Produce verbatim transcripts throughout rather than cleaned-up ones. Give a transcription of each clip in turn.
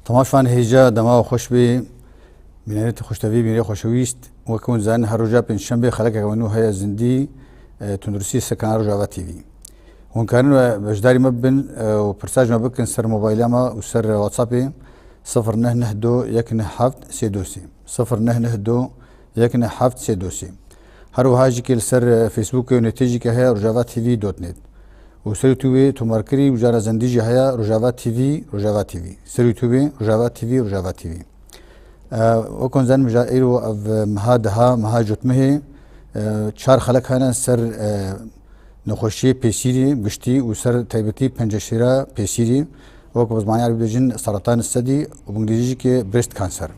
Temaşvan hêja dema xweş bê. Bînerê xweştevî, bînerê xweşewîst. Wek hûn zanin, her roja pêncşembê xelekeke nû heye zindî, e, tunduristî sekana Rojava T V. Hûn karin we beşdarî me bibin, e, û pirsa ji me bikin ser mobayla me û ser WhatsAppê sifir neh neh du yek neh heft sê du sê. Sifir neh neh du yek neh heft sê du sê. Her wiha jî kê li ser, e, Facebookê û netê jî ke heye Rojava T V dot net. Û ser YouTubeê tomarkirî û cara zindî jî heye Rojava T V, Rojava T V. Ser YouTubeê Rojava T V, Rojava T V. E, wek hûn zanin, mija îro ev, e, meha deha, meha cotmehê, e, çar xelek hene ser, e, nexweşiyê pêsîrî giştî û ser taybetî penceşêra pêsîrî, wek bi zimanê erebî dibêjin seratan sedî û bi îngilîzî jî ke breast cancer.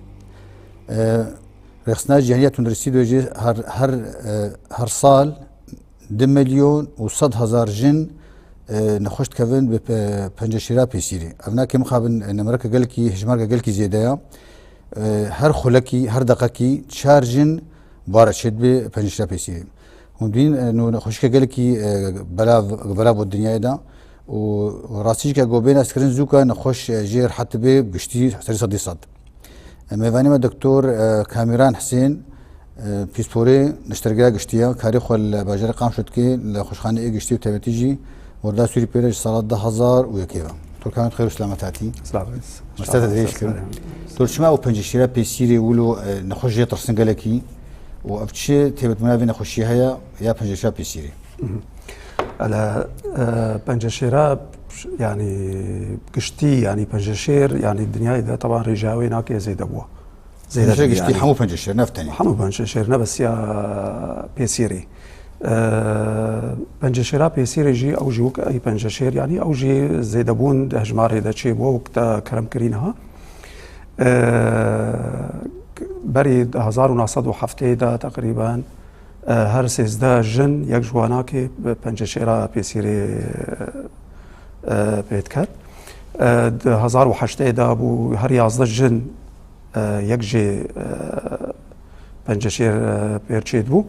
E, Rêxistina Cîhanî ya Tunduristî dibêje her, her, e, her sal du milyon û sed hezar jin, e, nexweş dikevin bi pe-, penceşêra pêsîrî. Ev nake mixabin, e, nemereke gelkî, hejmareke gelkî zêde ya. E, her xulekî, her deqekî çar jin bara çêdibe penceşêra pêsîrî. Hûn dîn, e, nû nexweşîke gelkî, e, belav, belav bo dinyayê de û rastî jî ke go bê naskirin zû ke nexweş, e, jê rehet dibe giştî serî sedî sed. E, mêvanê me Doktor, e, Kamîran Hisên, e, pîsporê neştergeha giştî ye, karê xwe li bajarê Qamşlo dike, li xweşxaneyê giştî û tevêtî jî Werda Sûrî pêre ji sala du hezar û yekê ve. Doktor Kamîran, xêr û selamet hatî. Selamet. Mestete dirêj kirin. Doktor, çima ew penceşêra pêsîrê wilo, e, nexweş jê tirsin gelekî û ev çi taybetmana vê nexweşiyê heye ya penceşêra pêsîrê? Mhm. Ele, e, penceşêra, yani giştî, yani penceşêr, yani dinyayê de teban rêja wê nake zêde bû. Zêde Penceşêr bû, giştî yani. Hemû penceşêr, ne tenê. Hemû penceşêr, ne bes ya pêsîrê. E, penceşêra pêsîrê jî, ew jî wek ey penceşêr, yani ew jî zêdebûn di hejmarê de çêbû, wek te kerem kirî niha. E, berî hezar û neh sed û heftê de teqrîben, e, her sêzdeh jin yek ji wan nake bi penceşêra pêsîrê, e, pê diket. E, di hezar û heştê de bû her yazdeh jin, e, yek jê, e, penceşêr, e, pêr çêdibû.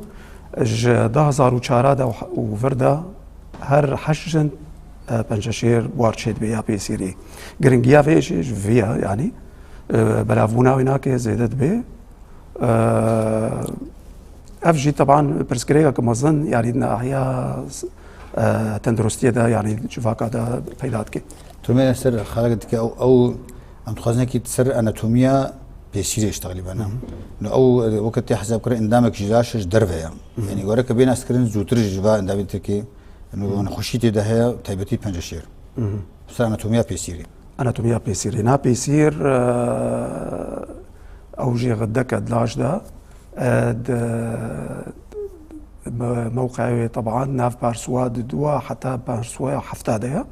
Ji du hezar û çar de û vir de her heşt jin, e, penceşêr war çêdibe ya pêsîrî. Giringiya vê jî ji vê ye, yanî, e, belavbûna wê nake zêde dibe. E, ev jî teban pirsgirêkeke mezin, yanî di nahiya, e, tenduristiyê de, yanî civaka de peyda dike. Tu me ser xelek dike ew, ew em dixwazin ki ser anatomiya pêsîrê ji teqrîben. Hı hı. No ew, e, weke tê hesabkirin endamek ji laş ji derve ye. Hı hı. Yanî were ke bê naskirin zûtir ji va endamê tirkê, no Hı hı. nexweşî tê de heye, taybetî penceşêr. Hı hı. Ser anatomiya pêsîrê. Anatomiya pêsîrê. Na pêsîr, e, ew jê xideke di laş de, e, di me-, mewqeya wê teban nav parsuwa di dua heta parsuwa hefta de ye.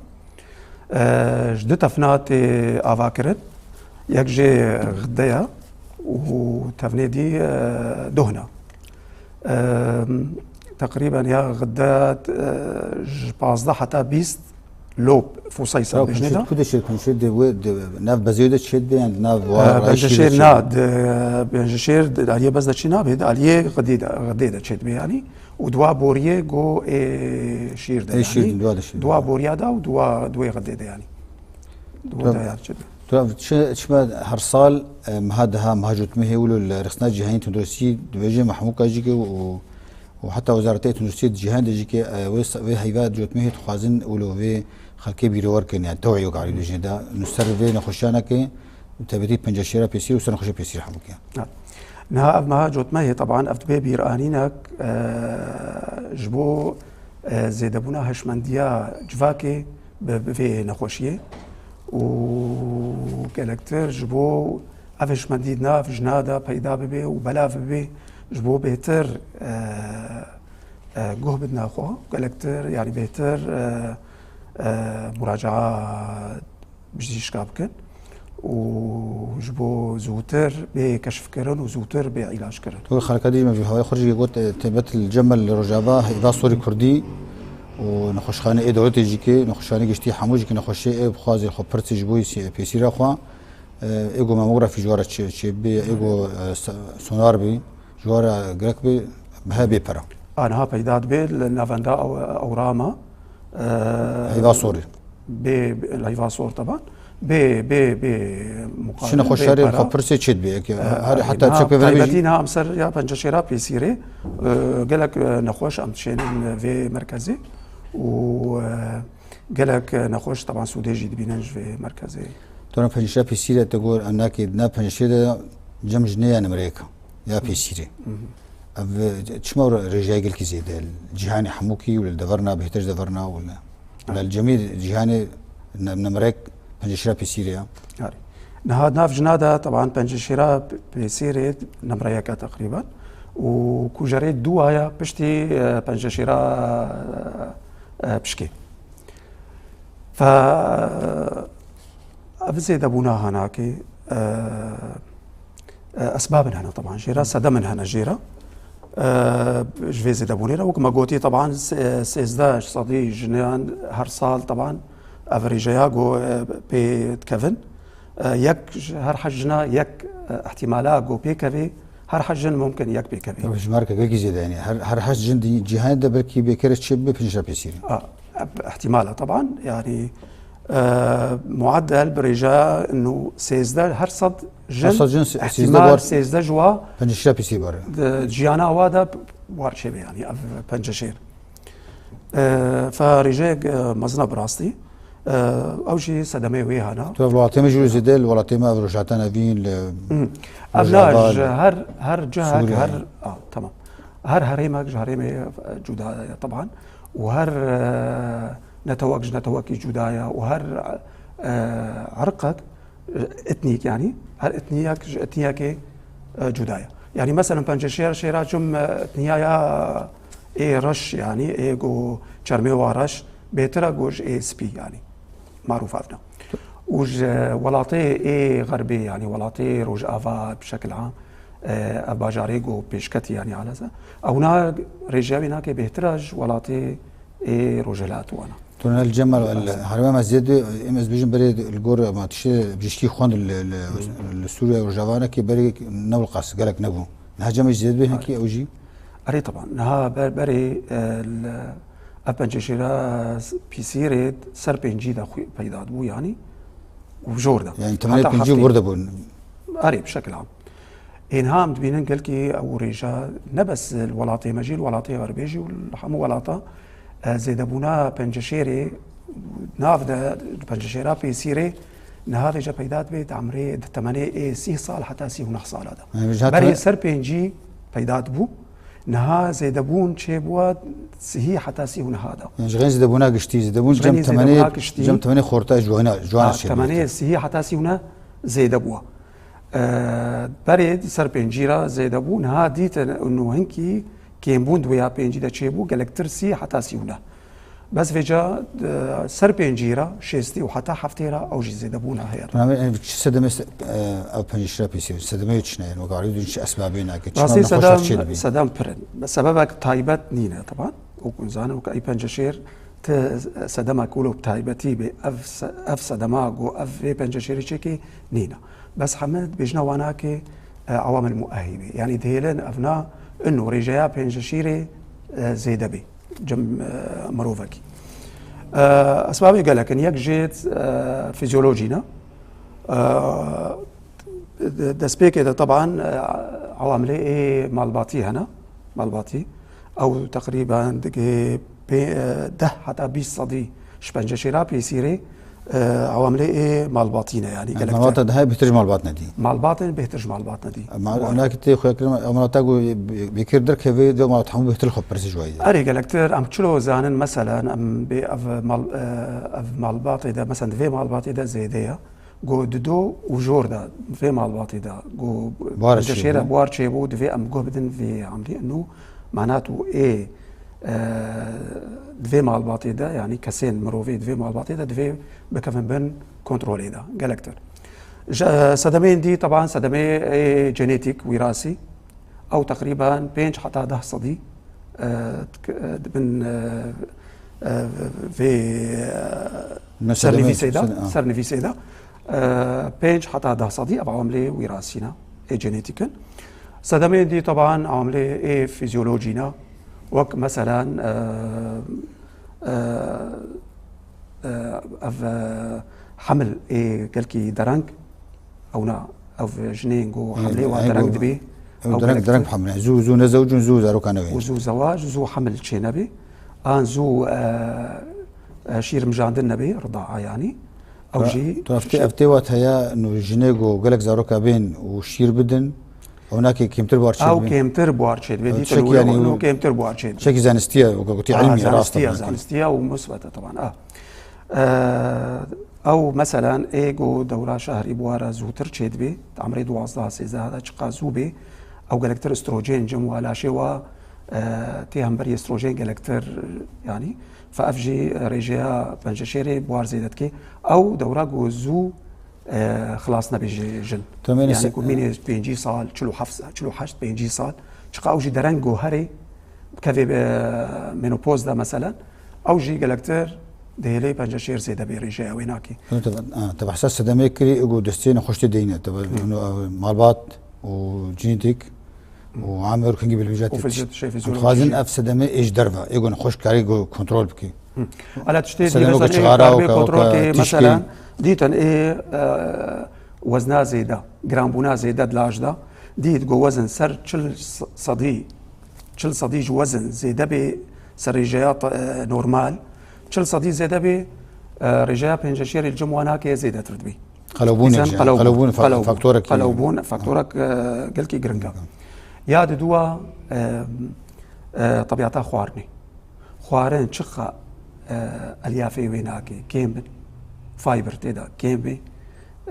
E, ji du tefna tê avakirin. Yek jê xide ye û tevnê dî, e, dohna. E, teqrîben ya xide, e, ji pazdeh heta bîst lop fûseysa Ew dibêjinê pençe de. Ku de çêt, pençe de wê de nav bezê de çêt be, yan nav E, wa, wa benceşêr çêt na, be. Di, benceşêr di aliyê bez de çê nabe, di aliyê xidê de, xidê de çêt be yani. Û dua boriyê go ê şîr de Ê yani. Şîr din, dua de şîr. Dua boriya da û dua, duê xidê de yani. Dua Tabii. da yar çêt be. Tabii, çi, çima her sal, e, meha deha, meha cotmehê wilo li Rêxistina Cîhanî Tunduristî dibêje Mehmûka jî ke û û heta Wezareta Tenduristiyê di cîhanê de jî ke, e, wê se-, wê heyva cotmehê dixwazin wilo vê xelkê bîrower kin, yani tew'î wek arî dibêjin da, nû ser vê nexweşiyana ke û tebetî penceşêra pêsîr û ser nexweşa pêsîr hemû ke. Ha. Niha ev meha cotmehê, teban ev dibe bîranînek, e, ji bo, e, zêdebûna hişmendiya civakê bi, bi vê nexweşiyê û gelektir ji bo ev hişmendî di nav jina de peyda bibe û belav bibe, ji bo bêhtir, e, e, guh bidine xwe, gelektir, yanî bêhtir, e, e, muracaa bijîşka bikin û ji bo zûtir bê keşfkirin û zûtir bê îlackirin. Tu xelka dî me vî hawayê xwe jî got, e, Têbet li Cemel li Rojava Heyva Sorî Kurdî û nexweşxane ê dewletê jî ke, nexweşxane giştî hemû jî ke nexweşê ê bixwazê xwe pirtî ji bo pêsîra xwe, e, ê go mamografî ji we re çê, çê bê, ê go, e, se-, sonar bê, ji we re girek bê, bihe bê pera. Aniha peyda dibe li navenda ew-, ewrama, e, Heyva Sorê. Bê, bê, Heyva Sor teban. Bê, bê, bê muqabil, Çi nexweş bê herê para. Xwe pirsê çê dibê, eke Ee, herê heta niha çek pê vere bêjî. Taybetî niha em ser ya penceşêra pêsîrê, e, gelek, e, nexweş em dişênin vê merkezê û, e, gelek, e, nexweş, teban, sûdê jî dibînin ji vê merkezê. Dora penceşêra pêsîrê te got, em nakê, di nav penceşêrê de cem jinê ya nimreyek ya pêsîrê. Hı hı. Ev, e, çima rêjeya gelkî zêde ye? Cîhanê hemûkî û li deverna, bêhtir ji deverna û li, Evet. li cemî cîhanê ne-, nimrek penceşêra pêsîrê ya. Harî. Niha nav jina de, teban, penceşêra pêsîrê nimreyek e teqrîben. Û kujerê dû aya piştî, e, penceşêra, e, pişkê. Fe, ev zêdebûna hanakê, e, e, esbabin hene, teban, jê re, sedemin hene jê re. E, ji vê zêdebûnê re, wek me gotî, teban, se-, sêzdeh sedî jinan her sal, teban, ev rêjeya ku, e, pê dikevin. E, yek ji her heşt jina, yek, e, ihtimala ku pêkevê, her heşt jin mumkin yek pêkevê. Ev jimareke gelkî zêde, yanî her, her heşt jin di cîhanê de belkî bêkere çê bibe penceşêra pêsîrê. A, ihtimala, teban, yanî, e, muaddel bi rêjeya inu sêzdeh her sed jin, Her sed jin se-, sêzdeh ihtimal bar sêzdeh ji wa penceşêra pêsîrê bare. Di ciyana wa de war çêbe, yanî ev penceşêr. E, fe rêjeyek, e, mezin e bi rastî. E, ew jî sedemê wê hene. Tu ev welatê me jî zêde li welatê me ev Rojhilata Navîn li Hı. Ev Rojava, na ji li her, her cihek, Sûriye. Her, a, tamam. Her herêmek ji herêmê, e, cuda ye, teban. Û her, e, netewek ji netewekî cuda ye. Û her, e, irqek, e, etnîk, yanî her etniyek ji etniyekê, e, cuda ye. Yanî meselen penceşêr, şêra çim, e, etniya ya ê reş, yanî ê ku çermê wa reş, bêtir e ku ji ê spî, yanî marûf evna. Û ji welatê ê xerbê, yanî welatê rojava bi şekil am, e, ev bajarê ku pêşketî, yanî aleze. Ewna rêjeya wî nake bêhtir e ji welatê ê rojhilat wana. Tunel Cemal, Baş. Herêma me zêde, em ez bêjim berê li gor ma tiştê bijîşkî xwend li, li, Hmm. li Sûriye û Rojava nake berê ne wil qas gelek nebû. Niha cem jî zêde be hinkî ew jî? Erê, teban. Niha ber-, berê, e, li, ev penceşêra pîsîrê ser pêncî de xwe peyda dibû, yanî û jor de. Yanî temenê Heta pêncî heftê. Û wir de bûn. Erê, bi şekil am. Ê niha em dibînin gelkî ew rêje ne bes li welatê me jî, li welatê xerbê jî û li hemû welata, e, zêdebûna penceşêrê nav de, penceşêra pêsîrê niha vêce peyda dibe di emrê, di temenê ê sî sal heta sî û neh sala de. Yani, ji Berê ser pêncî peyda dibû, niha zêdebûn çêbûwa sihî heta sî û neha de. Yani, ji xênî zêdebûna giştî, zêdebûn Ji cem xênî temenê, zêdebûna giştî. Cem temenê xorta ji wana, ji wana Ha, çêbû. Temenê sihî heta sî û neh zêde bûwa. E, berê di ser pêncî re zêde bû, niha dîtin û hinkî kêmbûn di wê ya pêncî de çêbû, gelektir sî heta sî û neh. Bes vêca, e, ser pêncî re, şêstî û heta heftê re ew jî zêdebûna heye. Name, e, çi sedemê se-, e, ev penceşêra pêsîrê, sedemê çi ne, yani, wek arî dû çi esbabê nake, çima Rastî nexweşa sedem, çê dibî? Sedem pir in. Sebebek taybet nîne, teban. Wek hûn zanin, wek ey penceşêr, ti sedemek wilo bi taybetî bê, ev se-, ev sedema ku ev vê penceşêrê çêkê nîne. Bes heme dibêjine wanakê, e, ewamil muehîbê. Yanî dihêlin evna ino rêjeya penceşêrê, e, zêde bê. Cem, e, mirovekî. E, esbabê gelek in. Yek jê, e, fizyolojî ne. E, de-, destpêkê de teban, e, ewamilê ê malbatî hene. Malbatî. Ew teqrîben digê pê-, e, deh heta bîst sedî ji penceşêra pêsîrê, e, ewamilê ê malbatî ne, yanî Yani, gelektir. Malbata daha bêhtir ji malbat nedî. Malbatên bêhtir ji malbat nedî. Ma-, Were. Nakî tê xwe kirin, em malbata ku bê-, bêkir derkeve, de malbat hemû bêhtir xwe pirsî ji wayî. Erê, gelektir, em çilo zanin, meselen, em bê ev mal-, e, ev malbatê de, meselen, di vê malbatê de zêde ye. Ku di do û jor de, vê malbatê de, ku Buhar penceşêre çêbû. Buhar çêbû, divê em guh bidin vê emrê. Nû manat û ê, e, di vê malbatê de, yanî kesên mirovê di vê malbatê de divê bikevin bin kontrolê de, gelektir. Ji, e, sedemên dî, teban sedemê ê genetîk, wîrasî, ew teqrîben pênc heta deh sedî, e, dik-, e, dibin, e, e, vê, e, Mesela sernivîsê de, sen-, ha. Sernivîsê de, e, pênc heta deh sedî ev amilê wîrasî ne, ê genetîk in. Sedemên dî teban amilê ê fizyolojî ne, wek meselen, e, e, e, ev, e, Hemil ê gelkî dereng, ew na, ev jinên ku hemlê wan dereng dibê, ew dereng, dereng hemle. Zû, zû nezewicin, zû zarokan newê. Û zû zewac, zû hemil çênebê. An zû, e, e, şîr mijandin nebê, ridaa yanî. Ew jî tu ev tê, ev tê wat heye, nu jinê ku gelek zaroka bên û şîr bidin, ew nakê kêmtir buhar çêdibê. Ew kêmtir buhar çêdibê. Dîtin wilo, yanî, nu kêmtir buhar çêdibê. Çekî zanistiye, wekî gotî, ilmî rast e. Zanistiye, zanistiye û musbet e, teban. A. Ew, meselen, ê ku dewra şehrî bi we re zûtir çêdibê, di emrê duwazdeh sêzdeh de çiqa zû bê, ew gelektir îstrojên cem wa laşê wa, e, tê hemberî îstrojên gelektir, yanî, fe ev jî rêjeya penceşêrê bi war zêde dike. Ew dewra ku zû, e, xilas nebê ji jin. Yanî ku mînê pêncî sal, çil û heft, çil û heşt, pêncî sal, çiqa ew jî dereng ku herê, bikevê, e, menopoz de, meselen, ew jî gelektir dihêlê penceşêr zêde bê, rêjeya wê nakê. Te, te, ha, te behsa sedemê kirî, ego destê nexweştê deyne, te, malbat û cinîtik û amê û kengî bilmîja tê. Em dixwazin ev sedemê ê ji derve, ego nexweş karî ego kontrol bikî. Ala tiştê dî, mesela, çixara ê kontrol kê, mesela, dîtin ê, e, wezna zêde, giranbûna zêde di laj de, dît ku wezin ser çil sedî çil sedî ji wezin zêde bê ser rêjeya, e, normal, çil sedî zêde bê, e, rêjeya penceşêrê li cem wan nake, zêdetir dibê. Qelewbûn, qelewbûn, qelewbûn, qelewbûn, qelewbûn, faktorek, qelewbûn, faktorek, e, gelkî giring e. Ya diduwa, e, e, tebîata xwarinê. Xwarin çiqa, e, elyafê wê nake, kêm bin, fiber tê de kêm bê,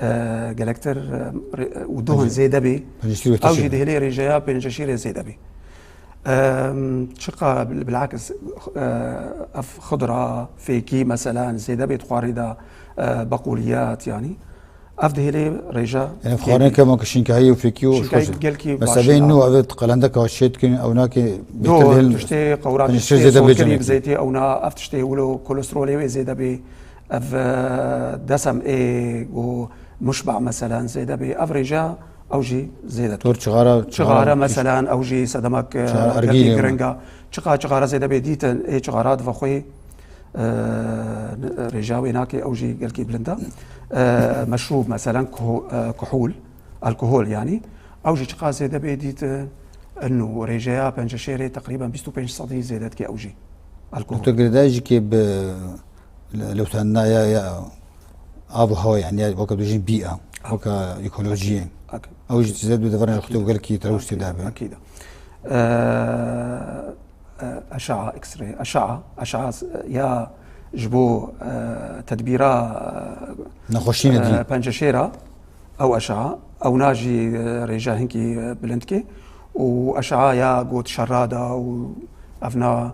e, gelektir, e, re-, û duhun zêde bê, ew jî dihêlê rêjeya penceşêrê zêde bê. Em, çiqa bil-, bilakis, e, ev xudra, fêkî, meselen, zêde bê di xwarinê de, e, beqûliyat, yanî. Ev dihêlê rêja. Yanî xwarinê kevin ku şînkahî û fêkî û şînkahî gelkî baş e. Mesela bên nû ev qelendeka çê dikin, ew nake bêtir dihêl tiştê qewra, tiştê sonkirî bi zeytê, ew na, ev tiştê wilo kolesterolê wê zêde bê. Ev, e, desem ê ku muşba, meselen, zêde bê. Ev rêja ew jî zêde. Tor çixara, çixara, çixara, meselen, ew jî sedemek, e, çixara ergîlê gelkî giring e. Çiqa çixara zêde bê dîtin, ê çixara dive xwê, e, rêja wê nake, ew jî gelkî bilind e. E, meşrûb, meselen, kuho-, e, kuhûl, alkohol yanî. Ew jî çiqa zêde bê dîtin, inu rêjeya penceşêrê teqrîben bîst û pênc sedî zêde dike ew jî. Alkohol. Doktor Girêdayî jî kê bi le-, lewtanina ya, ya av û hewa, yanî ya weke dibêjin bîa, weke ekolojiyê. Ew jî tîzet bi deverên ji xwe gelkî terewş tê de be. Akîd. E, e, eşaa, X-ray, eşaa, eşaa s-, ya ji bo, e, tedbîra, e, nexweşînê dî, e, penceşêra, ew eşaa, ew na jî, e, rêja hinkî, e, bilind ke û eşaa ya got şerra da û evna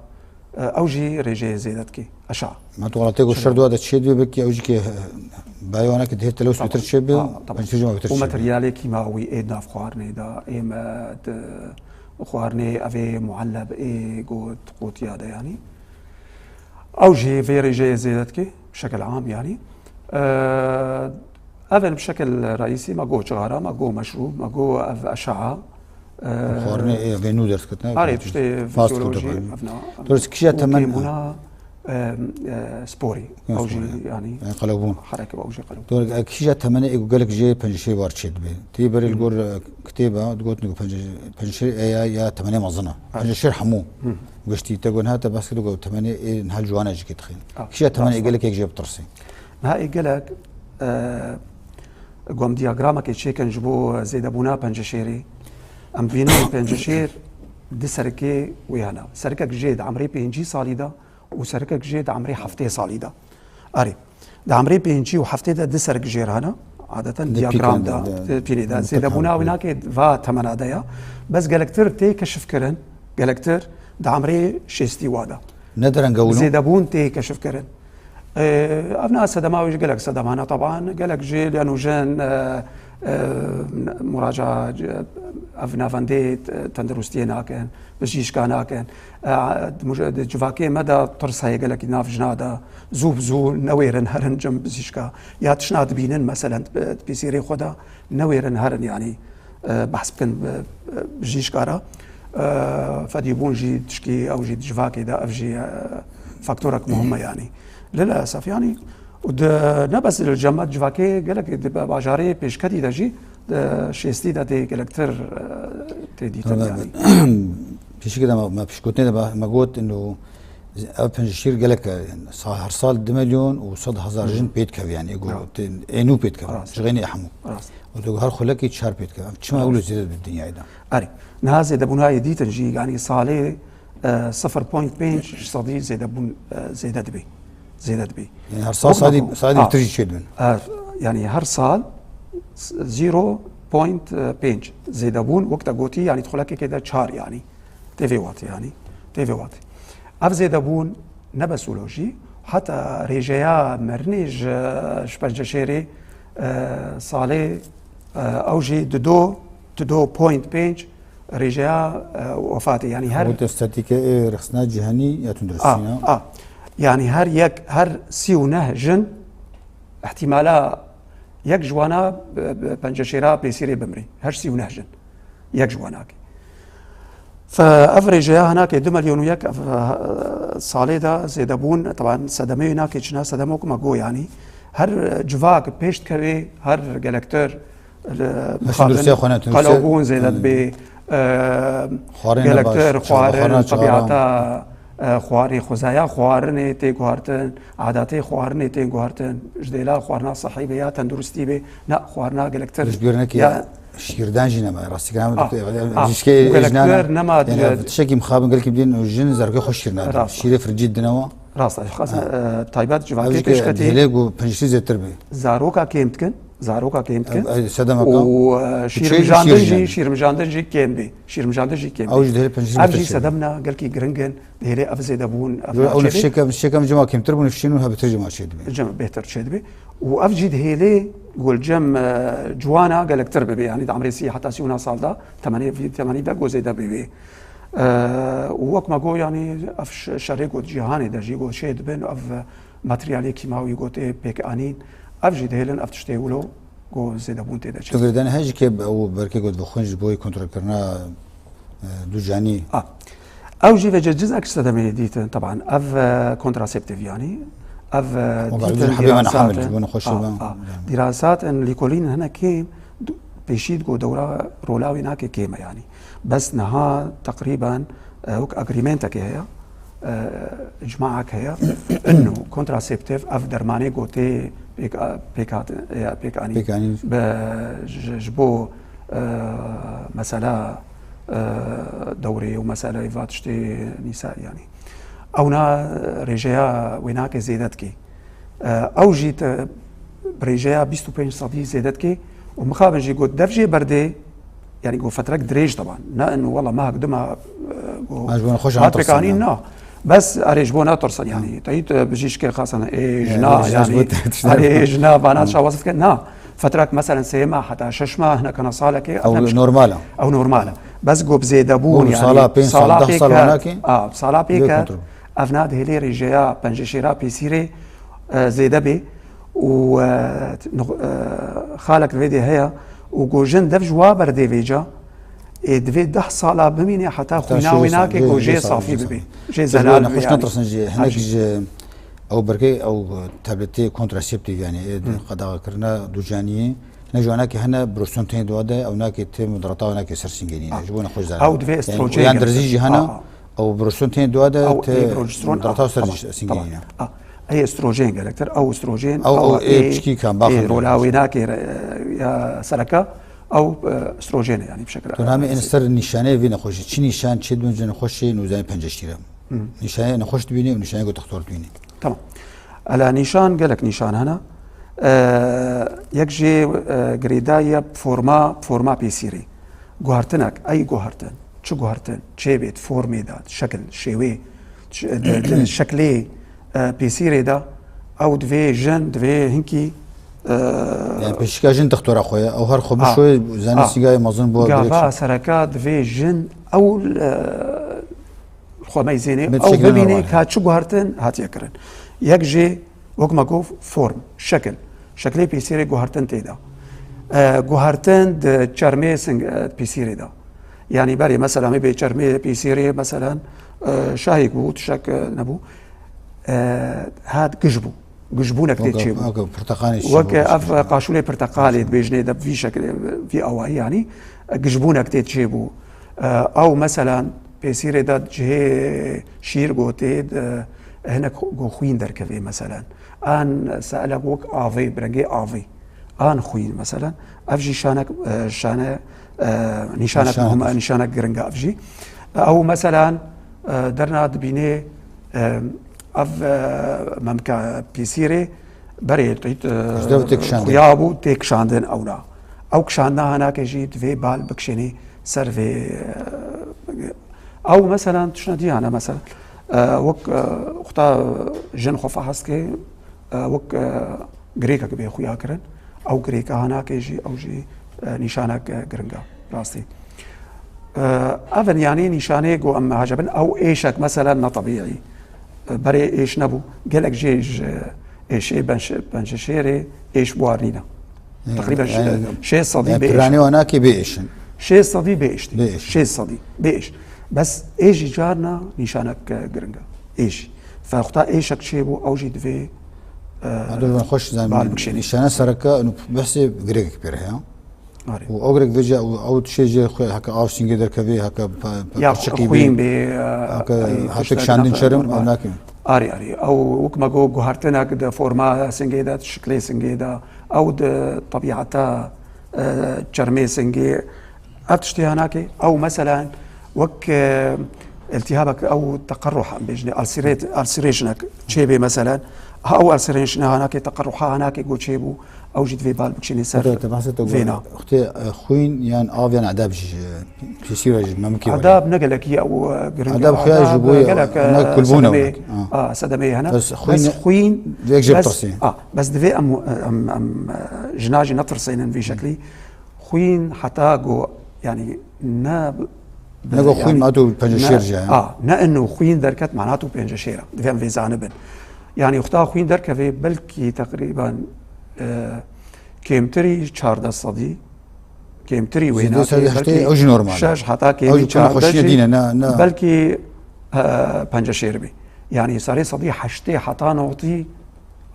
E, ew jî rêjeyê zêde dike. Eşa. Ma tu xelatê ku şer dua de çê dibê, belkî ew jî ke, e, bayê wana ke dihê telewis betir çê bê, tabî. Û materyalê kîmawî ê nav xwarinê de, ê me di xwarinê evê muelleb ê got, qotiya de yanî. Ew jî vê rêjeyê zêde dike, bi şekil am yanî. E, Ev in bi şekil reîsî, me got cixara, me got meşrûb, me got ev eşaa, e, xwarinê ê vê nû derskirtine, arê, tiştê fast food fizyolojî, evna, dorî kîja temen, kêmbûna, e, e, sporî, ew jî, sporî, yanî, e, qelewbûn. Hereke ew jî qelewbûn. Dorî, e, kîja temenê ê ku gelek jê penceşêr war çê dibe. Tê berê li gor, e, kitêba, digotin ku pence-, penceşêr ê ya, ya temenê mezin e. Penceşêr hemû. Giştî te got niha te behs kir ku temenê ê niha li ciwana jî kê dixin. Kîja temenê ê gelek ê jê bitirsê. Niha ê gelek, e, ku em diyagramekê çêkin ji bo zêdebûna penceşêrê, em dibînin penceşêr du serikê wê hene. Serikek jê di emrê pêncî salî de û serikek jê di emrê heftê salî de. Erê, di emrê pêncî û heftê de du serik jêr hene. Adeten diyagram de, di pînê de. Zêdebûna wê nake va temena de ya. Bes gelektir tê keşifkirin, gelektir di emrê şêstî wa de. Ne dereng e wilo? Zêdebûn tê keşifkirin. Ee, ev na sedema wê jî gelek sedema hene taban. Gelek jî li nûjen, e, e, muraca, e, ev navendê, e, tenduristiyê nakin, bijîşka nakin. E, di muj-, di civakê me de tirs heye gelekî nav jina de. Zû bi zû newêrin herin cem bijîşka. Ya tişna dibînin, meselen, di, di pîsêrê xwe de newêrin herin, yanî, e, behs bikin bi, bi bijîşka re. E, fedîbûn jî tişkî ew jî di civakê de ev jî, e, faktorek muhim e, yanî. Lilesef, yanî, Û di, ne bes li cema civakê gelek di ba-, bajarê pêşketî de jî di şêstî de tê gelektir, e, tê dîtin, yanî. Pêşîkê de me, me piştgotinê de me, me got, ino ev penceşîr gelek e, sa-, her sal du milyon û sed hezar jin pê dikeve, yanî, ego, ya, tê, ê nû pê dikeve. Rast. Ji xeynî hemû. Rast. Û tu her xulekî çar pê dikeve. Ev çima ewle zêde dibe di dinyayê de? Erê. Niha zêdebûna yê dîtin jî, yanî salê, e, sifir point pênc ji sedî zêdebûn, e, zêde dibe. Zêde dibe. Yanî her sal sadî, sadî bitir jî çêdibin. E, yanî her sal s-, zero point pênc zêdebûn, wek te gotî, yanî di xulekekê de çar, yanî. Tê vê watê, yanî. Tê vê watê. Ev zêdebûn ne bes wilo jî, heta rêjeya merinê ji, ji penceşêrê, e, salê, e, ew jî dido, dido point pênc rêjeya, e, wefatê. Yanî her Ew statîke ê rexistina cîhanî ya tunduristî, a, ne? A. Yanî her yek, her sî û neh jin ihtimala yek ji wana, e, e, penceşêra pêsîrê bimrî. Her sî û neh jin. Yek ji wanakê. Fe ev rêjeya hinakê du milyon û yek ev, e, salê de zêdebûn, teban sedemê wê nakê çina sedemo ku me got, yanî her civak pêş dikevê, her gelektir, li, mixabin, tundursiya xwe ne, tundursiya qelewbûn zêde dibe, e, xwarin gelektir, xwarin, tebîata, e, xwarê xwezaya xwarinê tê guhartin, adatê xwarinê tê guhartin, ji dêla xwarina sehî be ya tenduristî be, ne xwarina gelektir. Ji bîr neke ya şîrdan jî nema, rastî kirin, ah, ah, jişkê gelektir nema, yanî, tiştekî mixabin gelkî bidin û jin zarokê xwe şîr nadin. Rast. Şîrê fircî dine wa. Rast, xasin, e, taybet civakê pêşketî. Hêlê ku penceşîr zêtir be. Zaroka kêm dikin. Zaroka kêm dikin. Ev, ev sedema ka. Û, e, şîrmijandin jî, şîrmijandin jî kêm bî. Şîrmijandin jî kêm bî. Ew jî dihêle penceşîr. Ev jî sedemna gelkî giring in. Dihêle ev zêdebûn, ev naçê bê. Ew nifşêke, nifşêke cima kêmtir bû, nifşîn û ha bitir cima çê dibê. Cima bêhtir çê dibê. Û ev jî dihêle gol cem, e, ciwana gelektir bibê. Yanî di emrê sî heta sî û neh sal de temenê vî, temenî de go zêde bibê. E, û wek me got, yanî ev ş-, şerê got cîhanê de jî go çê dibin, ev materyalê kîmawî got ê pêk anîn. Ev jî dihêlin ev tiştê wilo ku zêdebûn tê de çêbû. Tu girêdayî heye jî ke ew berkê ku divixwin ji bo kontrolkirina, e, ducanî. A. Ew jî vêce cizek ji sedemê dîtin, teban. Ev, e, kontraseptif, yanî. Ev, e, dîtin, dîrasat in, a, a. Dîrasat in lîkolîn hinek kêm, du-, pêşî digo dewra rola wê nake kêm e, yanî. Bes niha teqrîben, e, wek agreementekê heye, e, icmaek heye. Ino kontraseptif, ev dermanê gotê pêk, pêk hat, e, pêk anî. Pêk anî. Bi, ji, ji bo, e, mesela, e, dewrê û meseleyê va tiştê nîsa, yanî. Ewna rêjeya wê nake zêde dike. E, ew jî te bi rêjeya bîst û pênc sedî zêde dike û mixabin jî got dev jê berdê, yanî got fetrek dirêj teban. Ne in wela mehek dima, e, got, ma ji bo xwe ji pêkanî, na. Bes erê ji bo netirsin, yanî. Teyî tu bijîşkê xasan ê jina, yanî, erê jina vana şawaz dike, na. Fetrek meselen sê meh heta şeş meh, hinekana salekê, ew normal e. Ew normal e. Bes got bi zêdebûn, yanî, sala pênc sal, sala deh sal pêke, wanakê, a, sala pêke, kontrol. Ev na dihêlê rêjeya penceşêra pêsîrê, e, zêde bê û, e, nux-, e, xalek vê dê heye û go jin dev ji wa berdê vêca, ê, divê deh sala bimîne heta xwîna wê nake go jê safî bibe. Jê zelal bibe, yanî. Netirsin jî, hinek ji ew berkê, ew tabletê kontraseptîf, yanî, ê, qedexekirina ducaniyê, ne ji wanakê hene broston tên dua de, ew nake tê mudrata, ew nake ser singênî ne. Ji bo ne xwe zelal. Ew divê estrojen. Yan dirzî jî hene. Ew projestrôn tên dua de, ew tê ê projestrôn, mudrata ser, tamam, singênî ne. A, ey estrojen gelektir, ew estrojen, ew, ew ê, ê piçkî kan, ê baxin rola wê nake, e, ya sereka, ew, e, estrojen e, yanî bi şekil. Tu namê en ser nîşaneyê vê nexweşî. Çi nîşan, çi dibin ji nexweşê nûzanî penceşîre? Nîşaneyê nexweş dibînî û nîşaneyê ku textor dibînî. Tamam. Ela nîşan, gelek nîşan hene. E, yek jê, e, girêdayî ye forma, forma pêsîrê. Guhertinek, ey guhertin, çi guhertin, çê bê, di formê de, di şekil, şêwê, ç-, di, di şeklê, e, pêsîrê de, ew divê jin, divê hinkî, e, yani pêşîka jin dixtora xwe ye, ew her xwe bişoyê, zanî sîngayê mezin bo. Gava sereka divê jin, ew, e, xwe meyzênê, ew bibînê ka çi guhertin hatiye kirin. Yek jê Wek me got, form, şekil. Şekilê pêsîrê guhertin tê de. E, guhertin di çermê sing-, e, pêsîrê de. Yanî berê mesela me bê çermê pêsîrê, meselen, e, şahêk bû, tiştek, e, nebû. E, hat giş bû. gijbûnek tê çêbû. Weke pirteqanê çêbû, Weke ev qaşûlê pirteqalê dibêjinê de vî şekilê, vî awayî, yanî gijbûnek tê çêbû. E, ew meselan pêsîrê de cihê şîr gotê de hinek go xwîn derkevê meselan. An se'lek wek avê, bi rengê avê. An xwîn meselan. Ev jî şanek, e, şane, e, nîşanek Nîşanek. muhim, nîşanek giring e ev jî. Ew meselan, e, derna dibînê, e, ev, e, memka pîsîrê berê tît, e, Ji dev tê kişandin. xuya bû tê kişandin ewna. Ew kişandina hanakê jî divê bal bikişênî ser vê, e, ew meselan tiştine dî hene mesela, e, wek, e, xweta jin xwe fehest ke, e, wek, e, girêkek bê xuya kirin. Ew girêka hanakê jî, ew jî, e, nîşanek, e, giring e, rastî. E, ev in, yanî nîşanê ku em hecebin, ew êşek, meselen, ne tebîî. E, berê êş nebû. Gelek jê ji êşê benş-, penceşêrê êş bi war nîne. Yani, Teqrîben yani, şê-, şêst sedî yani, bê êş. Piranê wan nakê bê êş in. Şêst sedî bê êş tê. Bê êş. Şêst sedî bê êş. Bes êş jî carna nîşanek, e, giring e. Êş. Fe xweta êşek çêbû, ew jî divê, e, Dur ben xweş zanî. Bal bikşênî. Nîşana sereke, û behsê girêkek pê re heye. Arê. Û ew girêk vêce, û ew tiştê jê xwe, heke av singê derkevê, heke pe-, pe-, Ya pirçiqî xwîn bê, bê, e, heke, ay, heke tiştek kişandin naka-, çerim, arê. Ew nakin. Arê, arê. Ew wek me got, guhertinek di forma singê de, di şiklê singê de, ew di tebîeta, e, çermê singê, ev tiştê hanakê, ew meselen wek, e, iltihabek, ew teqerruh em bêjinê, ulcera-, ulcerationek çêbê meselen, ha ew ulceration hanakê, teqerruha hanakê ku çêbû, ew jî divê bal bikişînê ser Te, te behsa te got, vêna. Wextê, e, xwîn yan av yan edeb jî, e, pêsîra jî memkî were. Edeb ne gelekî ew, e, giring Edeb e. xuya ji Edeb, bo e, gelek, e, ne kulbûn e sedemê, wek. Ha. A, sedemê hene. Bes xwîn Bes xwîn, vêk jê bes, bitirsî. A, bes divê em, em, em, e, jina jî netirsênin vî şeklî. Xwîn heta ku, yanî ne Ne ku xwîn yanî ma tu penceşêr ne, jî, ha. A, ne inu xwîn derket mana tu penceşêr e. Divê em vê zanibin. Yanî xweta xwîn derkevê belkî teqrîben, e, kêmtirî çardeh sedî, kêmtirî wê Zêde nakê, sedî heştê, belkî ew jî normal e. Şeş heta Ew kêmî jî ku çardeh nexweşînê jî, dîn e, ne, ne. belkî, e, penceşêr bî. Yanî serê sedî heştê heta notî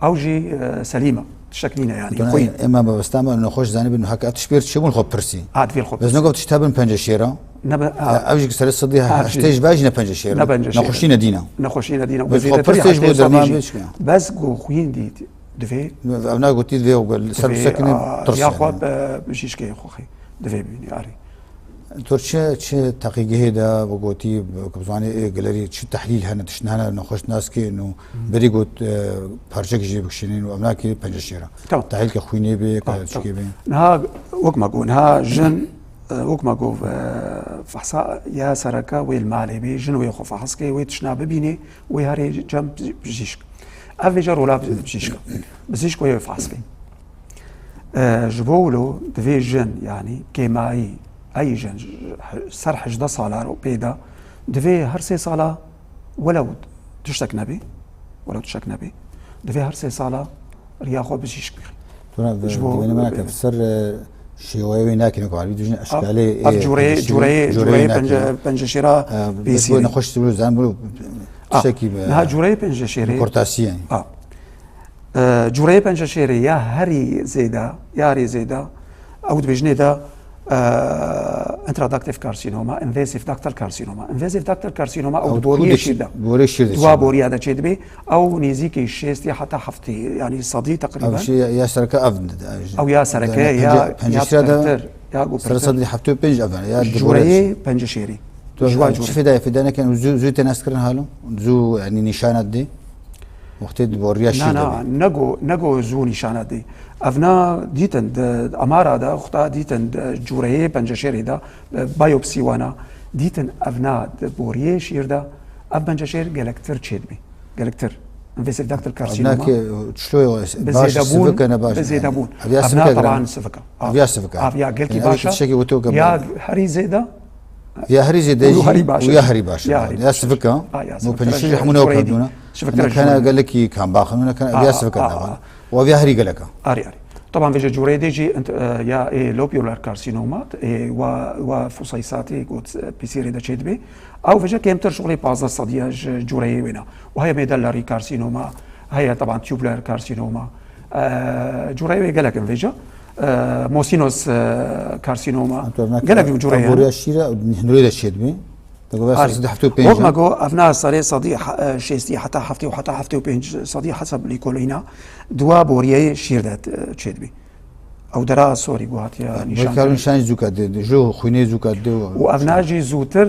ew jî, e, selîm e. Tiştek nîne yanî. Dona Xwîn. Ê me mebesta me nexweş zanîbin, heke ev tişt pêr çêbûn xwe pirsî. Ha, divê xwe Bes pirsî. neke tişt hebin penceşêr e. Nebe-, Ya, ha. ev jî ki serê sedî Ha, heştê jî. ji ber jî ne penceşêr e. Ne penceşêr e. Nexweşîne dîn e. Nexweşîne dîn e. Bes Zêdetir xwe pirsê ji bo heştê sedî derman jî. bê çi? Bes ku xwîn dît, divê Bes ev ne gotî divê xwe ser Divê, bisekine a, tirs ya yani. xwe bi bijîşkê xwe xê. Divê bibînî, arê. Tor çi, çi teqîgehê de bi gotî, bi, bi zanî, ê, gelerî çi tehlîl hene, tişt hene, nexweş nas kê, no, Hmm. berî got, e, parçek jê bikişînin û em nakê penceşêra. Tamam. Tehlîl ke xwînê bê, ke Tamam, çikê tamam. bê. Niha wek me got, niha jin, e, wek me got, e, fehsa ya sereke wê li malê bê, jin wê xwe fehs kê, wê tişna bibînê, wê herê cem bijîşk. Ev vêca rola bijîşk. Bijîşk wê fehs kê. E, ji bo wilo divê jin, yanî kêmayî, ey jin, ser hejdeh sala ro pê de, divê her sê sala welew tiştek nebê, welew tiştek nebê, divê her sê sala riya xwe bijîşk bixî. Tuna Ji bo divê ne mena ke ser, e, şêweyê wê nakine ku alî dijin Ev, eşkalê, ev e, cûreyê, penceşêrê, cûreyê, cûreyê cûreyê pence-, nakine. penceşêra E, bes pêsîrê. bo nexweş dibû zan bo Ah, tiştekî be, niha cûreyê penceşêrê. bi kurtasî yani. Ah. E, cûreyê penceşêrê ya herî zêde, ya herî zêde, ew dibêjinê de, e, intraductive carcinoma, invasive ductal carcinoma. Invasive ductal carcinoma, ew Ew di boriyê ku şîr de. borê şîr de Dua çêdibê. boriya de çêdibê, ew nêzîkî şêstî heta heftî, yanî sedî teqrîben. Ev şey ya, ya sereke ev. Ew ya sereke, Yani ya, pence-, ya penceşêra de pirtir, ya ku sereke pirtir. sedî heftê û pênc ev, ya di borê Cûreyê şîr. penceşêrî. Tu Ji wa ev çi cûrê. fêda ye, fêda neken, zû, zû tê nas kirin halo? Zû, yani nîşana dê? Wextê di boriya şîr Na, de na, bê. nego, nego zû nîşana dê. Evna dîtin di amara de, xweta dîtin di cûreyê penceşêrê de, e, biopsî wana, dîtin evna di boriyê şîr de, ev penceşêr gelektir çêdibê. Gelektir. Invasive ductal carcinoma. Evna ki, çilo yo, Bi baş zêdebûn, sivik e, ne baş bi e? zêdebûn. Ev ya Evna sivik e, taban giran. sivik e. Ev ya sivik e. Ev ya gelkî Yani ev baş e. tiştekî wilo ke Ya herî zêde Ya herî zêde û jî, herî baş û e. ya herî baş e. Ya herî Ya baş e. sivik e. A, ya Bu sivik e. penceşêr Cûreyê hemû ne dî. wekar dûna. Sivik Ne e kana cûreyê. gelekî kambakî, ne kana ev A, ya a, sivik e a, davan. a. Û ev ya herî gelek e. Arê, arê. Taban vêce cûreyê dê jî int-, e, ya ê lobular karsinoma, ê wa, wa fuseysatê got, e, pîsîrê de çêdibê. Ew vêce kêmtir şixulê pazdeh sediya ji cûreyê wêna. Û heye mêde larî karsinoma, Heye, teban tubular karsinoma. E, cureyê wê gelek in vêca. E, mosinos, e, karsinoma. Gelek û cureyê hene. Boriya şîre, hindurê de çêdibî. Dego ve Arê. Sed heftê û pênc. Wek me got, ev na serê sedî he-, e, şêstî heta heftê û heta heftê û pênc sedî hesab lîkolîna dua boriyeyê şîr de, e, çêdibî. Ew dera sorî guhatiye nîşan. Belkî nîşanî zûka de, de, ji xwînê zûka de. Û ev na jî zûtir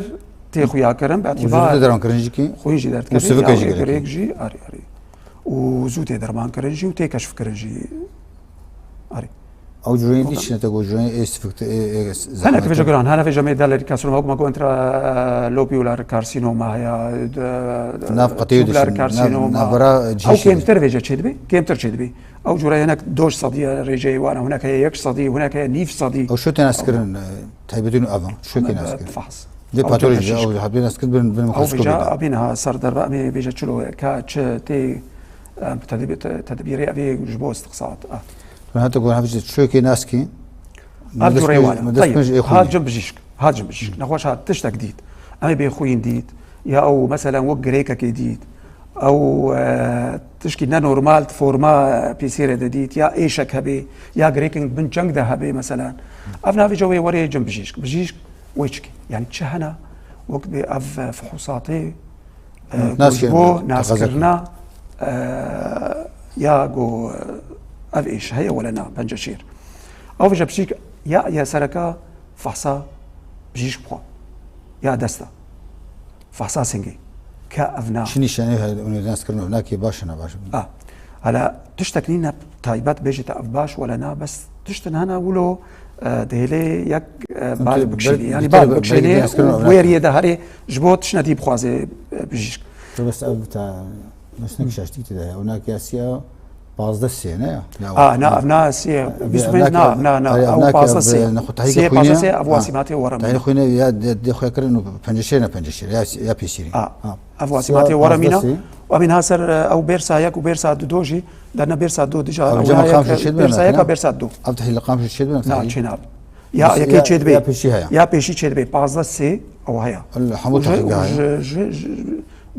tê xuya kirin, bi îtibar. Û zûtir deran kirin jî ki. Xwîn jî derdikeve. Û sivika jî gerek. Girêk jî, arê, arê. Û zû tê derman kirin jî û tê keşf kirin jî. Arê. Ew cureyên dî çine te got, cureyên ê sivik te, ê, ê, hene ki vêca giran, hene vêca me dalê karsinoma, wek me got, intra, e, lobular karsinoma heye, de, de, nav qetê tubular diçin, nav, karsinoma. Navbera cihê. Ew kêmtir vêca çêdibî, kêmtir çêdibî. Ew cure hinek doş sedî rêceyê wan e, hinek heye yek sedî, hinek heye nîv sedî. Ew şo tê naskirin, e, taybetî nû ev in, şo tê naskirin. Fahs. Lê patolojî, ew hebê naskirin bin, bin mikroskopê de. Ew vêca abîn ha ser derve, em ê vêca çilo, ka çi tê, em, tedbî-, te-, tedbîrê ev ê ji bo istiqsat. Ah. Tu heta ku hevjî çökê naskî. Ev cureyê wan e. Teyib. Ha cin bijîşk. Ha cin bijîşk. Nexweş ha tiştek dît. Em ê bê xwîn dît. Ya ew, meselen, wek girêkekê dît. Ew, e, tişkî nenormal forma, e, pêsêrê de dît. Ya êşek hebê. Ya girêkên bin çeng de hebê, meselen. Ev navê cewê werê cin bijîşk. Bijîşk wê çikî. Yani çi hene? Wek bê ev, e, fuhusatê, e, ji bo naskirina, e, ya go, e, ev êş heye wele na penceşêr. Ew vêca bijîşk ya, ya sereka fehsa bijîşk bixwe. Ya desta. Fehsa singê. Ke ev na. Çi nîşanê heye, û naskirin, ev nakê baş e, ne baş e. A. Hala tiştek nîne taybet bêjî te ev baş wele na, bes tiştin hene wilo, e, dihêlê yek, e, bal bikşînî. Yani bal bikşînî û wêriyê de herê ji bo tiştine dî bixwaze, e, bijîşk. Bes ev ta, bes nek şaştî tê de heye. Ew nakê siya pazdeh sê ne ya? A, na, ev na sê, bîst pênc na, na, na, ev pazdeh sê. Sê pazdeh sê, ev wasîmatê werim. Tahîlê xwînê ya de, de xwe kirin û penceşêr ne penceşêr, ya, ya pêsîrî. A. Ev wasîmatê werim îna. Û em ê niha ser, e, ew bêrsa yek û bêrsa du do jî, derne bêrsa du dija. Ev cema qamşo çêdibin, bêrsa yek a bêrsa du. Ev tahîlê qamşo çêdibin. Na, çênab. Ya yekê çêdibê. Ya pêşî heye. Ya pêşî çêdibê. Pazdeh sê ew heye. Hemû tahîlê heye.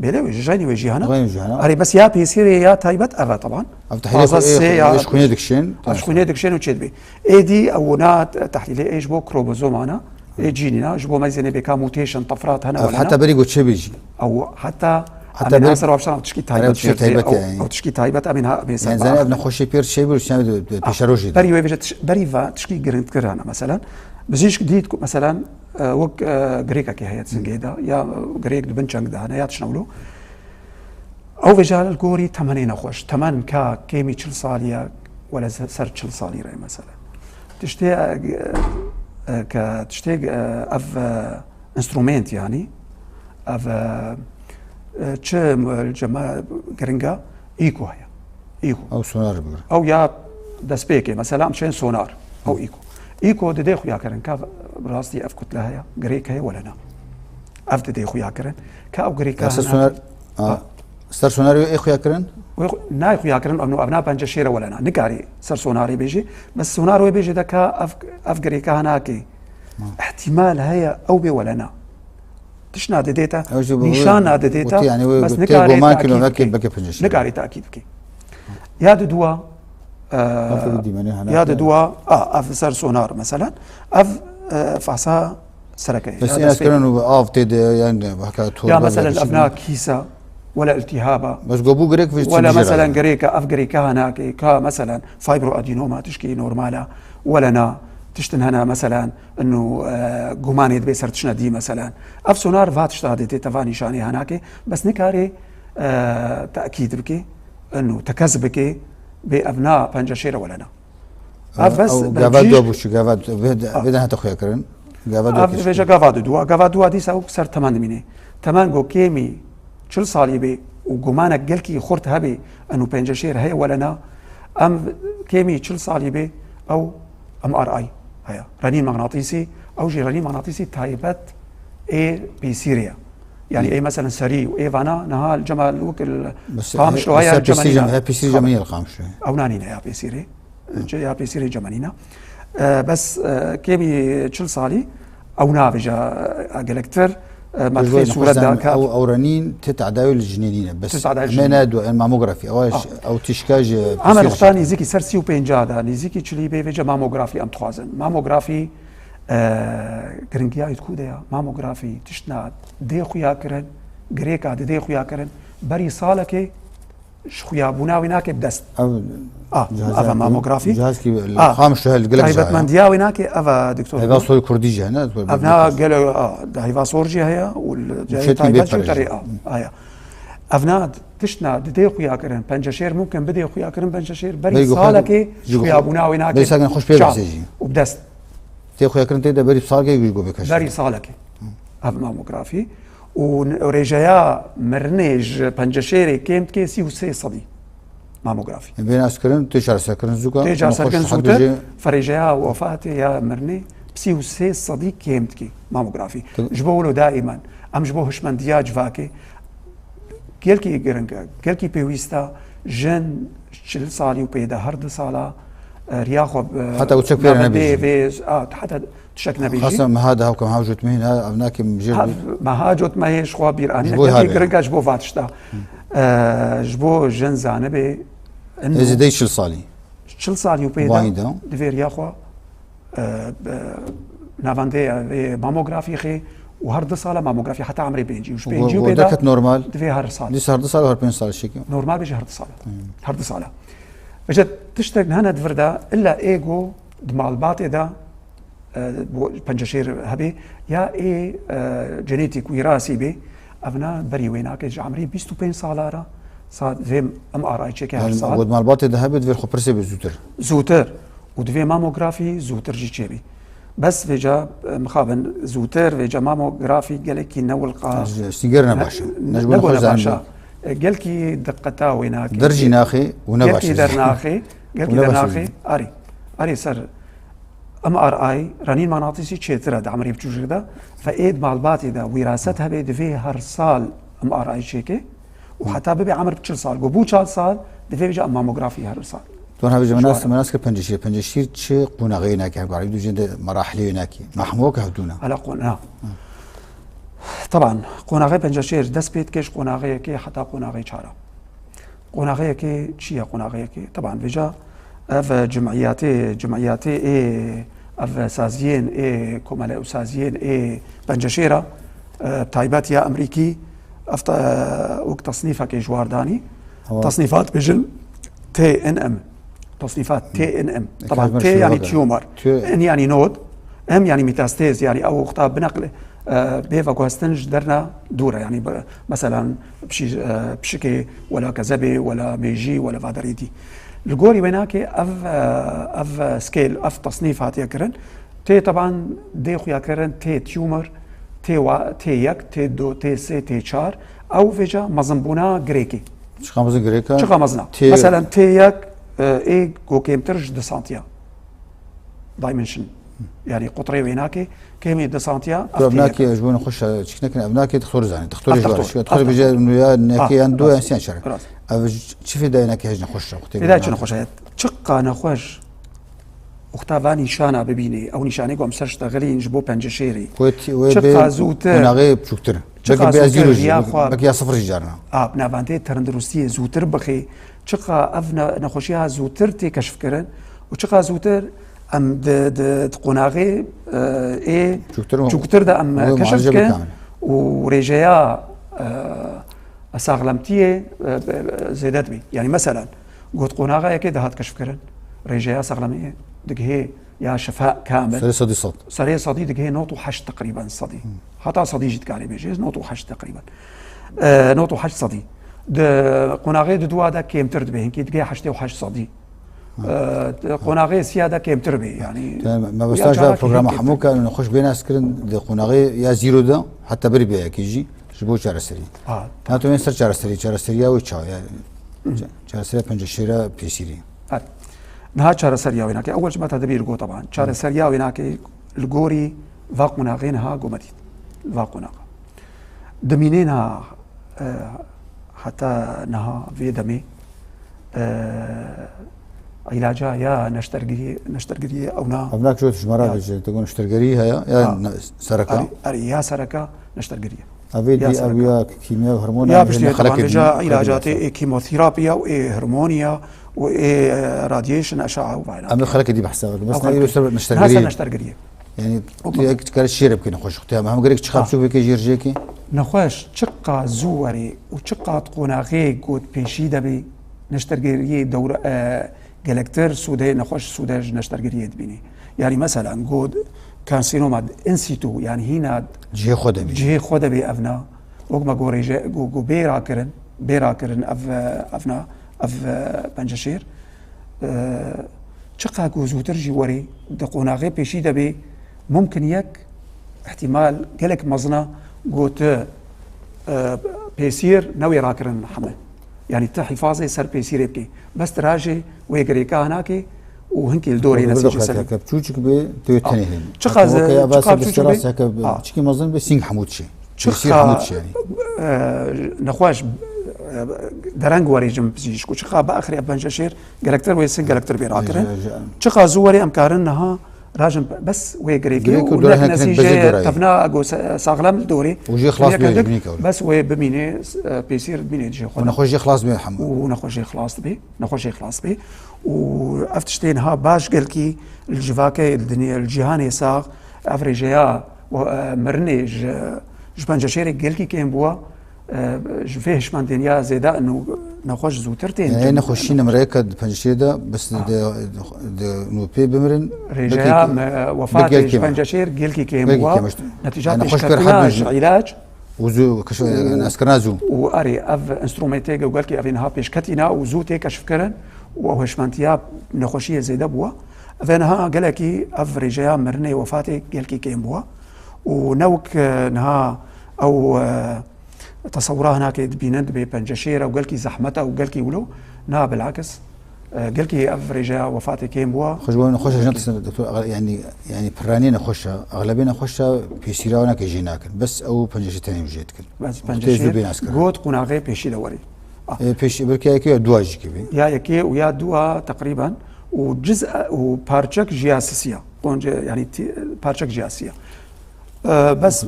Belê wê, ji jeynî wê jî hene. Erê, bes ya pêsîrê ya taybet ev e, teban. Ev tahîlê pazdeh sê ya. Eş xwînê dikişên. Eş xwînê dikişên û çêdibê. Êdî ew na tehlîlê ê ji bo kromozomana. Ê cînîna, ji bo meyzênê bêka mutation, tefrat hene wele na. Heta berî ku çêbî jî. Ew heta, heta em ê berî ser wapşan ew tişkî taybet, ew tişkî taybet, em ê ha, em ê ser. Yani, zanî ev nexweşê pêr çêbî û şiyane pêşerojî de. Berî wê bêje tiş-, berî va tişkî girîngtir hene, meselen. Bijîşk dît ku, meselen, e, wek, e, girêkekê heye di singê de, ya, e, girêk di bin çeng de hene, ya tişne wilo. Ew vêca li gorî temenê nexweş. Temen ka kêmî çil salî ye, wele se-, ser çil salî re mesela. Tiştê, e, e, ke tiştê, e, ev, e, instrument yanî, ev, e, e, çi, e, cema giringa, îko heye. Îko. Ew sonar bigir. Ew ya destpêkê, mesela em çên sonar. Ew îko. Îko didê xuya kirin, ka rastî ev kutle heye, girêk heye wele na. Ev didê xuya kirin. Ka ew girêka ser sonar, ha. Ser sonarê wê ê xuya kirin? Wê xu-, nayê xuya kirin, ev no, ev na pence şêre wele na. Nikarî ser sonarê bêjî. Bes sonar wê bêjê de ka ev, ev girêka hanakê. Ha. Îhtîmal heye ew bê wele na. Tişt nadidê te, nîşan nadidê te, bes nikarê tekîd bike. Nikarê tekîd bike. Ya di dua, e, ya di dua, a, ev ser sonar, meselen. Ev, e, fasa sereke. Bes ya ê destpê kirin û av tê de, yani, heka torba. Ya, meselen, ev na kîsa, wele iltihaba. Bes go bû girêk vê. Wele, meselen, girêka, ev girêka hanakê, ka, meselen, fibroadenoma, tişkî normala, wele na, tiştin hene, meselen, inu, e, gumanê dibê ser tiştine dî, meselen. Ev sonar va tişta dê tê te va nîşanê hanakê, bes nikarê, e, tekîd bike, inu tekez bike, bê ev na pence şêre wele na. Ev bes, ew gava do bû, çi gava do, vê de, vê de hate xuya kirin. Gava do. Ev vêca gava do dua. Gava dua dîsa wek ser temen dimîne. Temen go kêmî çil salî bê û gumanek gelkî xurt hebê, eno pence şêr heye wele na, em kêmî çil salî bê, ew M R I heye. Renîn maqnatîsî, ew jî renîn maqnatîsî taybet ê pêsîrê ye. Yani ê, meselen, serî û ê vana niha li cema li wek li Qamişlo heye, li cema nîne. Heye pêsîrê cema nîne li Qamişlo. Ew nanîne ya pêsîrê. Hı. Ya pêsîrê cema nîne. E, bes, e, kêmî çil salî ew navêja, e, gelektir. e, Ji bo madxê sûret xweşdan dakat. Ew, ew renîn tê tedawî li jinê nîne. Bes Tê tedawî em ê jinê. Nedu, em mamografî. Ewa Ah. Ew tişka ji Ama psî nixta nêzîkî ser sî û pênc da, nêzîkî çilî bê vêca mamografî em dixwazin. Mamografî, e, giringiya wî di ku de ya? Mamografî tiştna dê xuya kirin, girêka didê xuya kirin. Berî salekê ji xuyabûna wî nake bi dest. Ev Ah, cihazekî, ev e mamografî. Cihazkî li Ah, xam şuhel gelek jî heye. Taybetmendiya wî nake, ev e, doktor. Heyva sorî kurdî jî hene. Ev na gelo, ah, heyva sor jî heye û li cihê Şetkî taybet bê jî pere terê jî. Ah, aya. Ev na tiştna didê xuya kirin, penceşêr mumkin bidê xuya kirin, penceşêr berî Berî ku salekê xwe-, ji xwe-, xuyabûna wê nake. Berî salekê xweş pê Çav. Behsê jî. Û bi dest. Tê xuya kirin tê de berî salekê ji ku bê keşf. Berî salekê. Ev mamografî. Û n-, rêjeya mirinê ji penceşêrê kêm dike sî û sê sedî. Mamografî. Bê naskirin, tê çareserkirin zûka. Tê çareserkirin zûtir, ferêjeya wefatê ya mirinê bi sî û sê sedî kêm dike mamografî. Tu- Ji bo wilo daîmen, em ji bo hişmendiya civakê gelkî giring e, gelkî pêwîst e, jin çil salî û pê de her du sala, e, riya xwe, e, Heta û çek pê navendê nebêjî. Vê, a, heta tişek nebêjî. Xasan meha de hewkem ha jotmehî ne, ev nakim jê Ha, bû. Meha jotmehê ji xwe bîr anî Ji ne. bo Gelkî herê. Giring e ji bo vatişta. E, ji bo jin zanibê, Ê zêdeyî çil salî. Çil salî û pê de Vayî de. Divê riya xwe, e, e, navendê, e, mamografî xê û her du sala mamografî heta emrê pêncî û ji Û pêncî û go-, pê de deket normal. Divê her sal. Dîsa her du sal, her pênc sal şekil. Normal bêje her du sala. Hmm. Her du sala. Vêca tiştek hene di vir de illa ê go di malbatê de, e, bo penceşêr hebê ya ê, e, genetîk wîrasî bê, evna berî wê nake ji emrê bîst û pênc sala re sa divê M R I çêke her Yani sal. Got malbatê de hebe divê xwe pirsê bê zûtir. Zûtir. Û divê mamografî zûtir jî çêbî. Bes vêca, e, mixabin zûtir, vêca mamografî gelekî ne wilqa. Ji sînger ne Ne, baş e. Ne ji ne bo go ne nexweş baş e. zanîn. E, gelkî diqeta wê nake. Der jî naxê û ne baş e. Gelkî der naxê, gelkî Û ne der baş e. naxê. Arî. Arî ser M R I, renîn manatîsî çêtir e di emrê biçûjik de. Fe ê di malbatê de wîraset hebe divê her sal M R I çêke. Û heta bibe emir çil sal. Go bû çil sal, divê vêca mamografî her sal. Ton hevî ji Ji menas, wan. Menas kir penceşîr. Penceşîr çi qonaxê nake hevgarî? Du jin de merahilê nake. Mahmok hevdûna. Ala qona. Teban, qonaxê penceşêr dest pê dike ji qonaxê yekê heta qonaxê çara. Qonaxê yekê çi ye qonaxê yekê? Teban vêca ev cimiyatê, cimiyatê ê, ev saziyên ê komele û saziyên ê penceşêra, e, taybet ya Amerîkî, ev te-, wek tasnîfekê ji war danî. Tamam. Tasnîfat bêjin T N M. Tasnîfat T N M. Hı. Taban Ekazmer T yanî şiva tumor. Tü- N yanî nod. M yanî metastez, yanî ew wexta bineqle, e, bê veguhestin ji derna dûr e. Yanî bi, meselan, pişî-, e, pişikê, wela kezebê, wela mêjî, wela vaderê dî. Li gorî wê nake ev, e, ev scale, ev tasnîf hatiye kirin. Tê teban dê xuya kirin, tê tumor, tê wa-, tê yek, tê du, tê sê, tê çar. Ew vêca mezinbûna girêkê. Çiqa mezin girêka? Çiqa mezin a? Tê- Meselan, tê yek, e, ê go kêmtir ji du santiya. Dimension. Yani qutrê wê nake, kêmî du santiya, ev Problem tê yek. Nake, ji bo nexweş çik nekin, ev nake dixtor zanî. Dixtor Ev ji dixtor, dixtor, ev bêje dixtor. Nuya neke Ah, yan du rast, yan sî yan çar. Rast. Ev ç-, çi fêdayê nake hejne xweş re, xwe tê Fêdayê çi bêje. Nexweş heye? Çiqa nexweş. Wexta va nîşana bibînê, ew nîşanê ku em ser ştexilîn ji bo penceşêrê. Wê ti-, wê Çiqa bê zûtir, qonaxê biçûktir. Çiqa Belkî bê zûtir zîro jî, ya xwe belkî ya sifir jî carna. A, bi navendê terindrustiyê zûtir bixê. Çiqa ev ne-, nexweşiya zûtir tê keşfkirin û çiqa zûtir em di, di, di qonaxê, e, ê Çûktir û çûktir de em wê keşf mualece dikin bikin. Û rêjeya, e, saxlemtiyê, e, e, zêde dibî. Yani meselan, got qonaxa yekê dihat keşfkirin, rêjeya saxlemiyê digihê ya şifa kamil. Serê sedî sed. Serê sedî digihê not û heşt teqrîben sedî. Hmm. Heta sedî jî dikarê bêjê, not û heşt teqrîben. E, not û heşt sedî. Di qonaxê di dua de kêmtir dibe, hinkî digihê heştê û heşt sedî. Hmm. E, di qonaxê siya de kêmtir bê, yani. Te me-, mebesta ya ji çarak programa hêkê hemû ke nexweş bê nas kirin, di qonaxê ya zîro de, heta berî bê yekê jî, ji bo çareserî. Ha, Na tu bên ser çareserî, çareseriya wê çawa, yani. Hı. Ça-, çareseriya penceşêra pêsîrî. Evet. Niha çareseriya wê nake. Ewel ji me te dibîr got, teban. Çareseriya wê nake li gorî va qonaxê niha gome dît. Va qonaxa. Dimînê niha, e, heta niha vê demê, e, îlaca ya neştergiriyê, neştergiriyê ew na Ev nak jot ji me re Ya. bêje, tu got neştergerî heye, ya Ha. ne-, sereka. Erê, erê, ya sereka, neştergiriyê. Evê dî ev ya kîmya û hormona ya piştî taban vêca îlacatê ê kîmoterapiya û ê hormoniya û ê, e, radiation eşa'a û vayna. Em ê xelkê dî behsa bikin. Bes ne îro ser neştergiriyê. Neştergiriyê. Yani tu yek kare şêre bikî nexweş. Em hem gerek çiqa biçûk bike jêr jêkê. Nexweş çiqa zû werê û çiqa qonaxê got pêşî de bê neştergiriyê dewre, e, gelektir sûdê nexweş sûde ji neştergiriyê dibînî. Yani meselan got karsinoma in situ, yani hîna cihê xwe de bê. Cihê xwe de bê evna. Wek me gorê je, go, go bê rakirin, bê rakirin ev, evna, ev penceşêr. E, çiqa ku zûtir jî werê di qonaxê pêşî de bê, mumkin yek ihtimal gelek mezin e ku tu, e, pêsîr newê rakirin heme. Yani tu hifazê ser pêsîrê bikê. Bes tu rajê wê girêka nake û hinkê li dorê nesî jî ser. Çûçik bê tu yê tenê hên. Çiqa çûçik bê? Çikî mezin bê sîng hemû çi. Pêsîr hemû çi yani. E, nexweş, e, dereng werê ji min pizîşk û çiqa biaxirê ev penceşêr gelektir wê sing gelektir bê rakirin. Çiqa zû werê em karin niha rajin bes wê girêkê û nek nesî jê tevna go saxlem li dorê. Û jê xlas bê. Bes wê bimînê, e, pêsîr bimînê jê xwe. Nexweş jê xlas bê hemû. Û nexweş jê xlas bê. Nexweş jê xlas bê. Û ev tiştê niha baş gelkî li civakê, li dinyê, li cîhanê sax, ev rêjeya, e, mirinê ji, ji penceşêrê gelkî kêm bûwa. E, ji vê hişmendên ya zêde nû nexweş zûtir tên. Yani nexweşî nimreyeke di penceşêrê de bes di, di nûpê bimirin. Rêjeya wefatê ji penceşêr gelkî kêm bûwa. Netîca pêşketina ji îlac. Û zû, yani, eskirina zû. Û erê, ev instrumentê gelkî ev ê niha pêşketîne û zû tê keşfkirin û ew hişmentiya nexweşiyê zêde bûwa. Ev ê niha gelekî ev rêjeya mirinê wefatê gelkî kêm bûwa. Û ne wek, e, niha ew, e, tesewira hinakê dibînin, dibê penceşêr ew gelkî zehmet e û gelkî wilo. Niha bilakis, e, gelkî ev rêjeya wefatê kêm bûwa. Xwe ji bo nexweş jin, yani, yani piranî nexweş e, exlebê nexweş e, pêsîra wana ke jê nakin. Bes ew penceşêr tenê jê dikin. Bes penceşêr got qonaxê pêşî de werî. E, pêşî belkî ya yekê ya duwa jî kevî. Ya yekê û ya duwa teqrîben û ciz û parçek ji ya sisiya. Qonce, yani, parçek ji ya siya. E, bes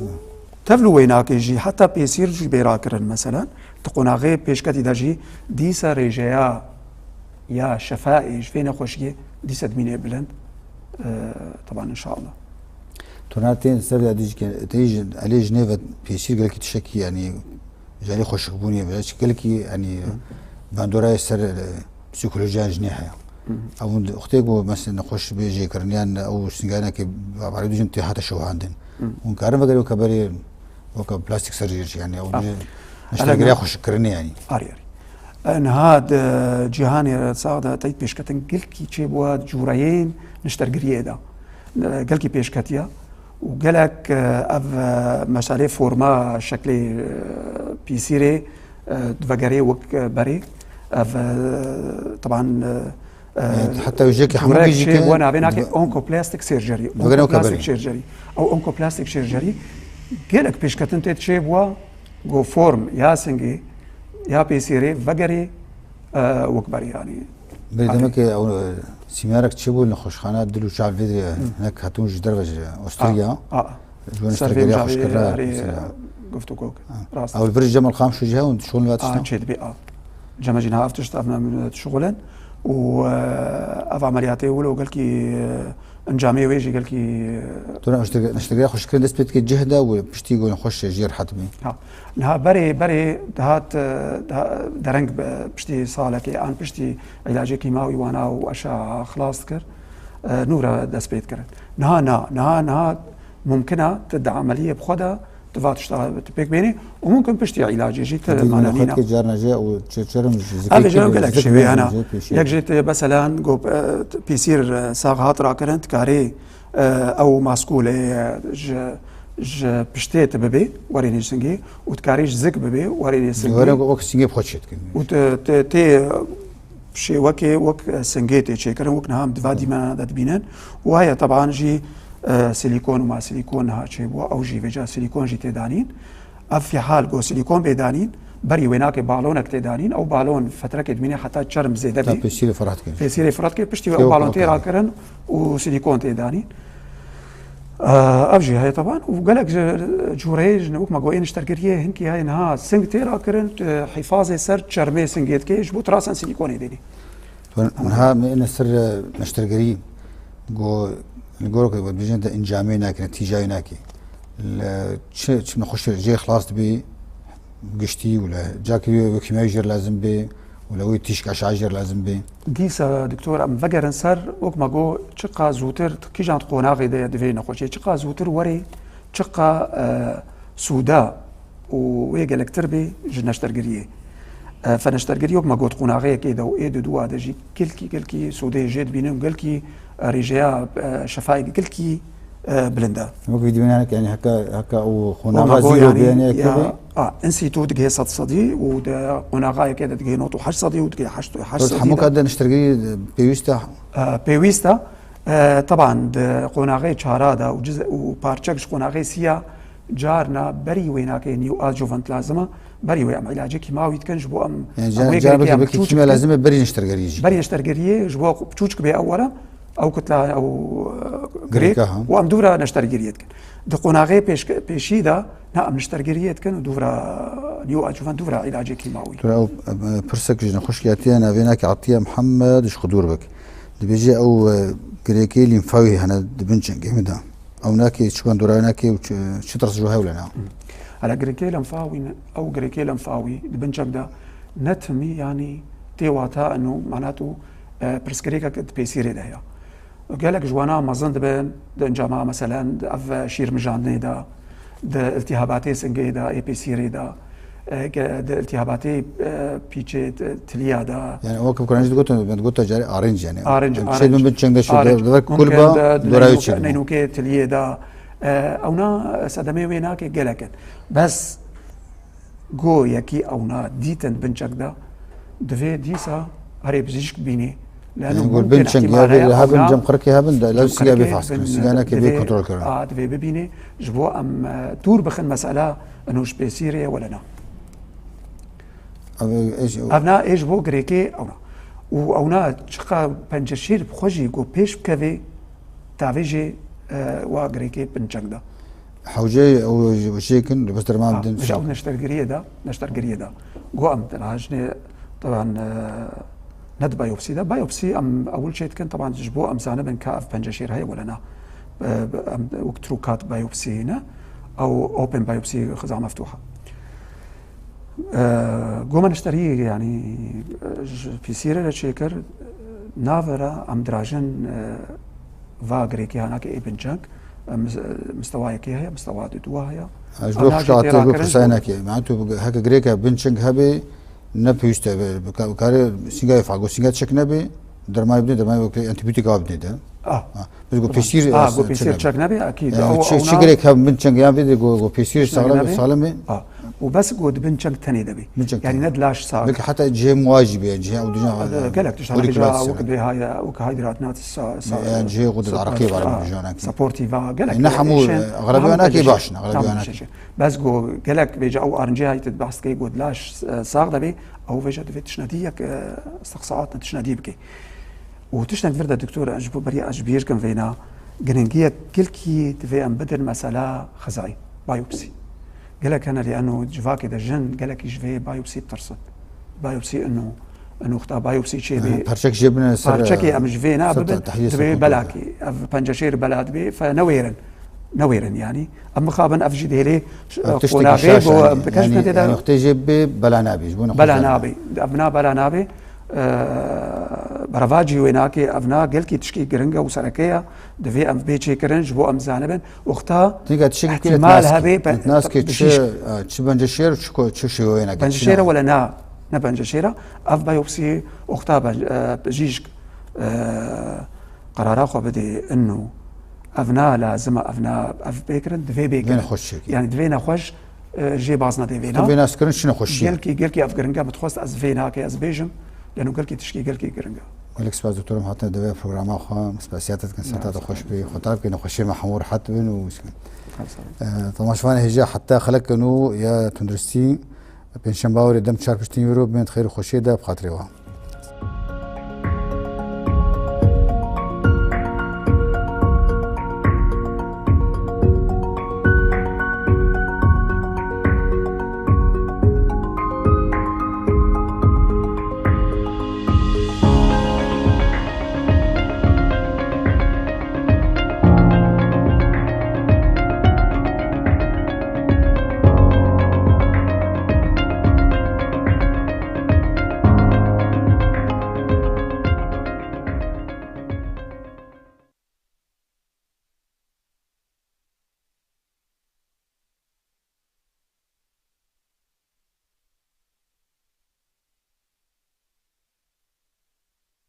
tevlû weynakê jî heta pêsîr jî bê rakirin, meselan, di qonaxê pêşketî de jî dîsa rêjeya ya şefaê ji vê nexweşiyê dîsa dimînê bilind. E, teban inşallah. Tuna tên ser de dî ke, te jî elê jinê ve pêsîr gelekî tişekî, yani, ji elê xweşikbûnê ve, çi gelekî, yani, bandorayê ser, e, psîkolojiya jinê heye. Ew wextê ku, mesela, nexweş bê jêkirin, yan ew singanekê barê dijin tê hate şewhandin. Hûn karin vegerê weke berê, weke plastîk ser jê, yani, ew neştergeriya xweşikkirinê, yani. Arî, arî. E, niha di cîhanê sax de teyt pêşketin gelkî çêbûwa di cûreyên niştergiriyê de. E, gelkî pêşketiya. Û gelek, e, ev, e, meselê forma şeklê, e, pîsîrê, e, divegerê wek, e, berê. Ev, e, teban, e, e, heta wê jêkê hemû cûrek jî çê ke bû navê nake dive-, oncoplastic surgery. Divegerê weke berê. Oncoplastic surgery. Ew oncoplastic surgery gelek pêşketin tê çê bûwa ku form ya singê ya pêsîrê vegerê, e, wek berê, yani. Belê, demek ki ew, e, sîmyarek çêbû li nexweşxana dil û çav vê, hinek hatibûn ji derve, ji Astralya. A, a. Ji bo niştergeriya xweşkirina, mesela. Guftûgo. Rast. Ew li vir Cemal Xamşo jî hewin, şol ve tişta? A, çê dibê, a. Cem jî niha ev tişt, ev me dişixulin. Û, e, ev ameliyatê wilo gelkî, e, encamê wê jî gelkî, e, Tu ne niştergeriya xweşkirin dest pê dike cih de û piştî ku nexweş jê rehet bî. Ha. Niha berê, berê dihat, e, diha-, dereng be, piştî salekê an piştî îlacê kîmawî wana û eşa xilas dikir, e, nû re dest pê dikirin. Niha na, niha, niha mumkin e tu di emeliyê bi xwe de tu va tişta tu pêk bênî û mumkin piştî îlacê jî tu mane nîna. Xwedkê carna jê û çe-, çerm ji zikê. Ev jê gelek şêwê hene. Yek jê tu, meselan, go, e, pîsîr, e, sax hat rakirin, tu karê, e, ew maskûlê, e, ji, ji piştê tu bibê, werê nê singê, û tu karê ji zik bibê, werê nê singê. Were wek singê bi xwe çêdikin. Û tu, tu, tê şêwekê wek singê tê çêkirin, wek niha em di va dîmena de dibînin. Û heye teban jî, e, silîkon û ma silîkon niha çêbû, ew jî vêca silîkon jî tê danîn. Ev fîhal ku silîkon bê danîn, berî wê nake balonek tê danîn, ew balon fetrekê dimîne heta çerm zêde bê. Pêsîrê firat kir. Pêsîrê firat kir, piştî wê ew balon tê rakirin û silîkon tê danîn. Ev jî heye teban û gelek ji cûreyê ji wek me got ê niştergiriyê hinkî heye niha sing tê rakirin, hîfazê ser çermê singê dike ji bo trasen sîlîkonê dênê. Niha me êne ser niştergirî go li gor ku dibêjin de encamê nake, netîcayê nake. Li çi, çi nexweşê jê xilas dibê, giştî û li cakî wê kîmyayî jê re lazim bê û li wê tîşka şa jê re lazim bê. Dîsa doktor em vegerin ser, wek me got, çiqa zûtir kîjan qonaxê de divê nexweşê, çiqa zûtir were, çiqa, e, sûda û wê gelektir bê ji neştergiriyê. E, fe neştergirî wek me got qonaxeyekê de û ê di dûa de jî gelkî, gelkî sûdeyê jê dibînin û gelkî, e, rêjeya, e, şefayê gelkî e, bilind e. Wek vîdyoyanek, yani heka, heka û qonaxa zîro bê, yani ya, a, in situ digihê sed sedî û di qonaxa yekê de digihê nod û heşt sedî û digihê heşt û heşt sedî de. Hemû kat de niştergirî pêwîst e? E, pêwîst e. E, teban di qonaxê çara de û ciz û parçek ji qonaxê sî ya carna berî wê nake nîw adjuvant lazim e. Berî wê em îlacê kîmawî dikin ji bo em, yani em wê gerekê em biçûçik dikin. Lazim e berî niştergirî jî. Berî niştergiriyê ji bo biçûçik bê ew were. Ew kutla, ew, e, girêk û em dûvra neştergiriyê dikin. Di qonaxê pêş-, pêşî de ne em neştergiriyê dikin û dûvra nîyo acuvan dûvra îlacê kîmawî. Tura ew, e, pirsek ji nexweşkê hatiye navê nake Atiye Mihemed ji Xidûrbek. Dibêje ew, e, girêkê lîmfawî hene di bin çengê min de. Ew nake çi bandora nake û çi, çi tirs ji hewl e na? Hala girêkê lenfawî ne, ew girêkê lenfawî di bin çeng de ne timî, yanî tê wata eno, manat û, e, pirsgirêkek di pêsîrê de heye. Gelek ji wana mezin dibin, di encama, meselen, di ev şîrmijandinê de, di iltîhabatê singê de, ê pêsîrê de, e, ge-, di iltîhabatê, e, pîçê t-, tiliya de. Yani o ku Kur'an jî digotin, ben digotin carê arınç yani. Arınç, yani arınç. Şey bin çengde şu arınç. De, de kulba, mumkin de, de dorayı neynûke-, çekme. Neynûkê tiliyê de, e, ewna sedemê wê nake gelek in. Bes go yekî ewna dîtin binçek de, divê dîsa herê pizîşk bînî. Leno yani mumkin binçek ihtimal ya heye, hebin, ewna cem qirikê hebin de, lev siga bê fahs kirin, siga neke bê kontrol kirin. A, divê bibînê, ji bo em, e, dûr bixin mesela, eno ji pêsîrê ye wele na. Ev, e, eş, ev na ê ji bo girêkê ewna. Û ewna çiqa penceşêr bi xwe jî ku pêş bikevê, tavê jê, e, wa girêkê binçeng de. Hewce ew jê kin, bes derman ha, din. Ji ew neştergiriyê de, neştergiriyê de. Go em di rajinê, teban, e, ne di biopsî de. Biopsî em ewil çê dikin, teban ji bo em zanibin ka ev penceşêr heye wele na. E, em wek trukat biopsî ne, ew open biopsî xiza meftuha. E, goma nişterî, yanî, e, ji pîsîrê re çêkir, navera em dirajin, e, va girêkê hanake ê binçeng, e, mis-, e, mistewa yekê heye, mistewa du dua heye. Ez bi xuşatê bi pirsay nake. Yani tu heke girêke binçeng hebe, ne pêwîst e be, bi ka-, karê sînga fago, sînga çek nebe, dermayê bidê, dermayê wekî antibiyotîk a bidê de. Ah. Ha. Biz go pêsîr, ah, go pêsîr çek nebe, akîd. Çi, çi girêk hem bin çeng yan vê de go, go pêsîr saxlem, saxlem e. Ah. Û bes go di bin çeng tenê de bî. Bin çeng tenê. Yani ne di laş sax. Belki heta cihê muajî bî, cihê ew dîna. Gelek tiştan hêja wek dê haya, wek hydrat nat sa, sa. Yani cihê xwe de araqî var, ah, bijana ki. Supportiva, gelek. Ne hemû, e, egrabiyana ki baş, egrabiyana ki. Bes go gelek vêca ew arıncê haytid behs dikey go di laş, e, sax de bî, ew vêca divê tişnedî yek, e, istiqsaat ne tişnedî bikey. Û tiştek vir de doktor, ez ji bo beriya ez ji bîr kim vêna, girîngiyek gilkî divê em bidin mesela xizayî, biopsî. Gelek hene lê eno civakê de jin gelekî ji vê biopsî ditirsin. Biopsî ino, ino xta biopsî çê bê. Parçek jê bine ser, parçekê em ji vê na ser bibin, tehliyê divê belakî. Ev penceşêr bela dibê, fe newêrin. Newêrin yanî. Em mixabin ev jî dêrê, ev tiştekî qonaxê şaş go, yanî, em dikej yanî, tê de. Yanî, wextê jê bê bela nabê, ji bo bela nabê. Ev na bela nabê. Eee, berevacî wê nake, ev na gelkî tişkî giring e û sereke ye. Divê em bê çêkirin, ji bo em zanibin. Wexta tiştekî ihtimal hebe, nas ke çi, çi bence şêr, çi ko-, çi şêweyê nake, bence şêr e wele na, ne bence şêr e. Ev biopsî wexta ben-, e, pijîşk, e, qerara xwe bidê, ino. Ev na lazim e, ev na, ev bê kirin, divê bê kirin. Vê nexweş çêkî. Yani divê nexweş, e, jê baz nedê vê na. Vê nas kirin çi nexweşî ye? Gelkî, gelkî ev giring e, min dixwest ez vê nake, ez bêjim. Leno gelkî tişkî gelkî giring e. Gelek spas doktorim hatine devê programa xwe, spasiyata dikin, saeta te xweş bê, xwe tar bike, nexweşiyê me hemû rehet bin û wis bin. E, temaşevanê hêja heta xelek kin û ya tunduristî, pêncşemba werê dem çar piştî wiro, bên xêr û xweşiyê de bi xatirê we.